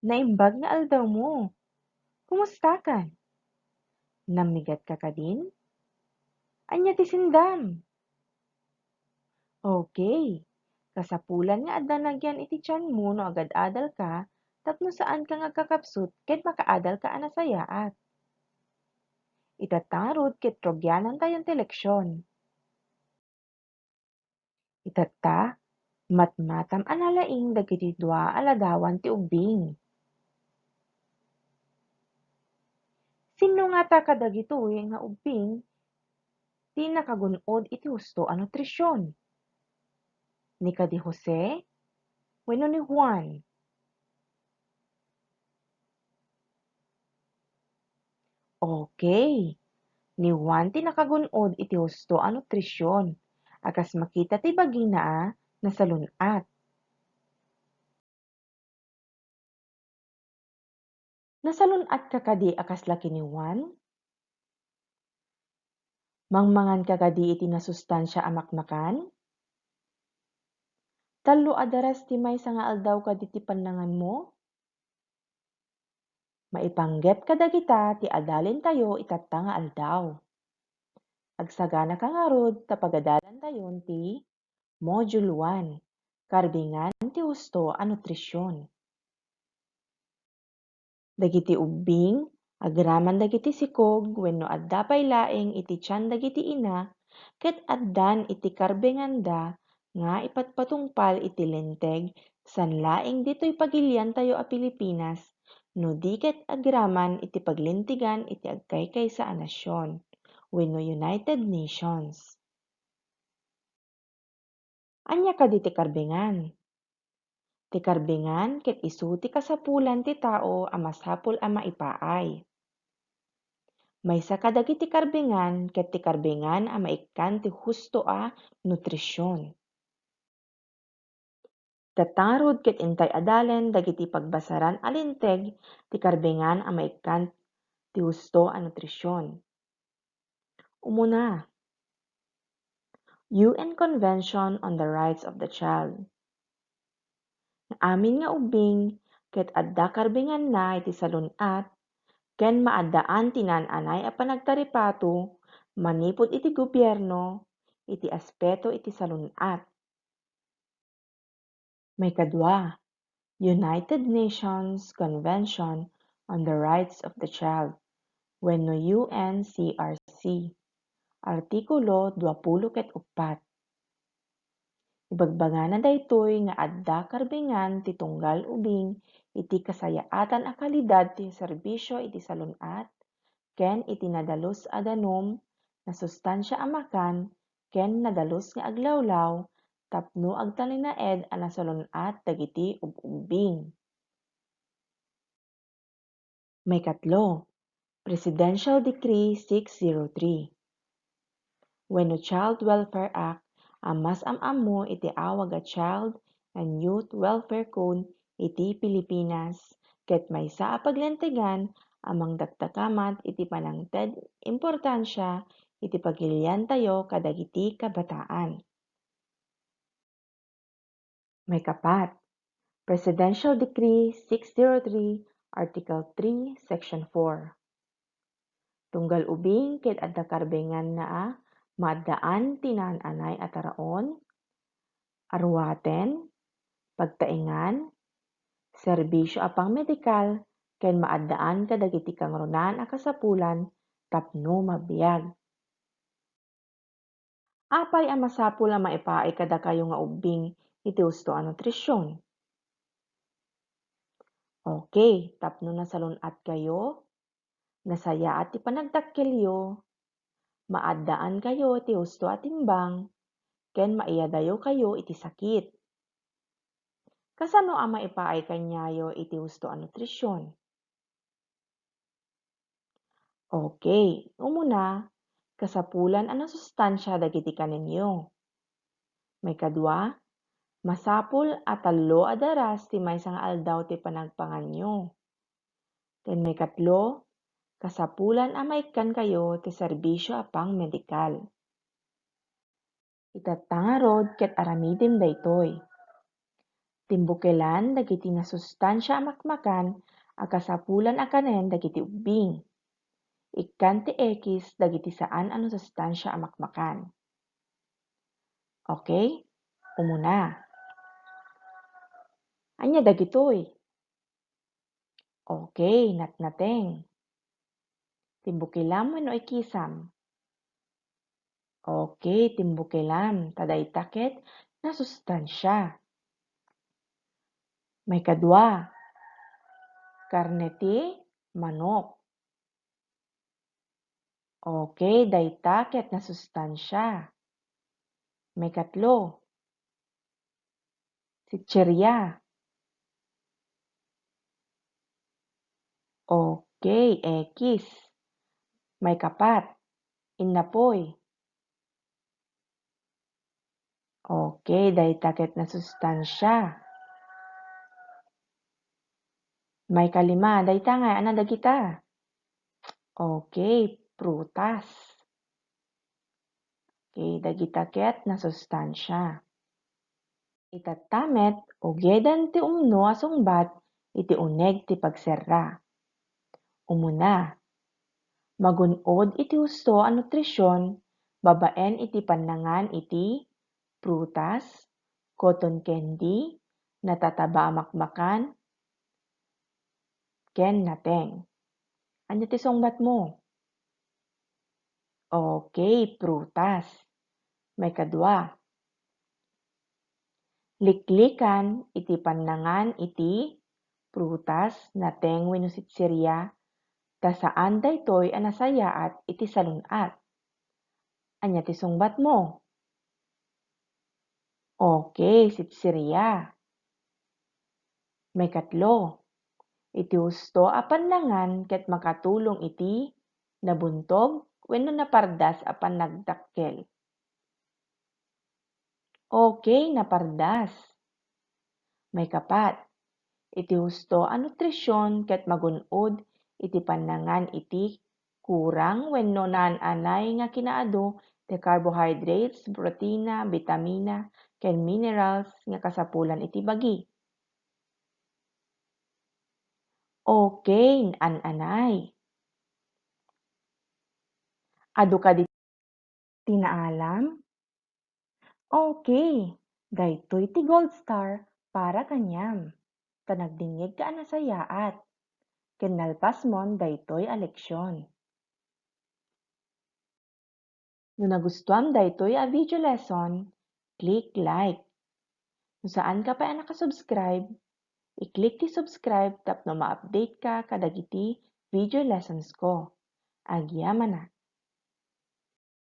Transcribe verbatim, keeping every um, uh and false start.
Naimbag nga aldawmo. Kumustakan? Nammigatka kadin? Ania ti sindam? Okay. Kasapulan nga adda nagyan iti tianmo no agad-adalka tapno saanka nga agkakapsut ket makaadalka a nasayaat. Itatta ngarud ket rugianantayon ti leksion. Itatta, matmatam a nalaing dagiti dua a ladawan ti ubbing. Sinno ngata kadagitoy nga ubbing ti nakagun-od iti husto a nutrision? Ni kadi Jose wenno ni Juan? Okay. Ni Juan ti nakagun-od iti husto a nutrision, a kas makita ti bagina a nasalun-at. Nasalun-atka kadi a kasla ken ni Juan? Mangmanganka kadi iti nasustansia a makmakan? Tallo a daras ti maysa nga aldaw kadi ti pannanganmo? Maipanggep kadagita ti adalentayo itatta nga aldaw. Agsaganaka ngarud ta pagadalantayon ti Module one, Karbingan ti Husto a Nutrision. Dagiti ubbing, agraman dagiti sikog wenno adda pay laeng iti tian dagiti ina, ket addan iti karbenganda nga ipatpatungpal iti linteg, saan laeng ditoy pagiliantayo a Pilipinas, no di ket agraman iti paglintegan iti agkaykaysa a nasion wenno United Nations. Ania kadi ti karbingan? Ti karbingan ket isu ti kasapulan ti tao a masapul a maipaay. Maysa kadagiti karbingan ket ti karbingan a maikkan ti husto a nutrision. Itatta ngarud ket intay adalen dagiti pagbasaran a linteg ti karbingan a maikkan ti husto a nutrision. Umuna, U N Convention on the Rights of the Child. Amin nga ubbing ket adda karbinganna iti salun-at ken maaddaan ti naan-anay a panagtaripato manipud iti gobierno iti aspeto iti salun-at. Maikadua, United Nations Convention on the Rights of the Child wenno U N C R C, Artikulo duapulo ket uppat. Ibagbagana daytoy nga adda karbingan ti tunggal ubing iti kasayaatan a kalidad ti serbisio iti salun-at ken iti nadalus a danum, nasustansia a makan, ken nadalus nga aglawlaw tapno agtalinaed a nasalun-at dagiti ub-ubbing. Maikatlo, Presidential Decree six zero three wenno Child Welfare Act a mas am-ammo iti awag a Child and Youth Welfare Code iti Pilipinas, ket maysa a paglintegan a mangdakdakamat iti panangted importansia iti pagiliantayo kadagiti kabataan. Maikapat, Presidential Decree six zero three, Article three, Section four. Tunggal ubing ket adda karbinganna a maaddaan ti naan-anay a taraon, aruaten, pagtaengan, serbisio a pangmedikal, ken maaddaan kadagiti kangrunaan a kasapulan tapno mabiag. Apay a masapul a maipaay kadakayo nga ubbing iti husto a nutrision? Okay, tapno nasalun-atkayo, nasayaat ti panagdakkelyo, maaddaankayo ti husto a timbang, ken maiyadayokayo iti sakit. Kasano a maipaay kaniayo iti husto a nutrision? Okay, umuna, kasapulan a nasustansia dagiti kanenyo. Maikadua, masapul a tallo a daras ti maysa nga aldaw ti panagpanganyo. Ken maikatlo, kasapulan a maikkankayo ti serbisio a pangmedikal. Itatta ngarud ket aramidem daytoy. Timbukelan dagiti nasustansia a makmakan a kasapulan a kanen dagiti ubbing. Ikkan ti X dagiti saan a nasustansia a makmakan. Okay? Umuna. Ania dagitoy? Okay, natnateng. Timbukelam wenno ikisam? Okay, timbukelam. Ta dayta ket nasustansia. Maikadua, karne ti manok. Okay, dayta ket nasustansia. Maikatlo, sitseria. Okay, X. Maikapat, innapoy. Okay, dayta ket nasustansia. Maikalima, dayta nga, ania dagita? Okay, prutas. Okay, dagita ket nasustansia. Itatta met, ugedan ti umno a sungbat iti uneg ti pagserra. Umuna, magun-od iti husto a nutrision babaen iti pannangan iti prutas, cotton candy, natataba a makmakan, ken nateng. Ania ti sungbatmo? Okay, prutas. Maikadua, liklikan iti pannangan iti prutas, nateng wenno sitseria, ta saan daytoy a nasayaat iti salun-at. Ania ti sungbatmo? Okay, sitseria. Maikatlo, iti husto a pannangan ket makatulong iti nabuntog wenno napardas a panagdakkel. Okay, napardas. Maikapat, iti husto a nutrision ket magun-od iti pannangan iti kurang wenno naan-anay nga kinaadu ti carbohydrates, protina, bitamina, ken minerals nga kasapulan iti bagi. Okay, naan-anay. Adu kadi ti naalam? Okay, daytoy ti gold star para kaniam, ta nagdingngegka a nasayaat, ken nalpasmon daytoy a leksion. No nagustuam daytoy a video lesson, click like. No saanka pay a nakasubscribe, i-click ti subscribe tapno ma-update ka kadagiti video lessons ko. Agyamanak!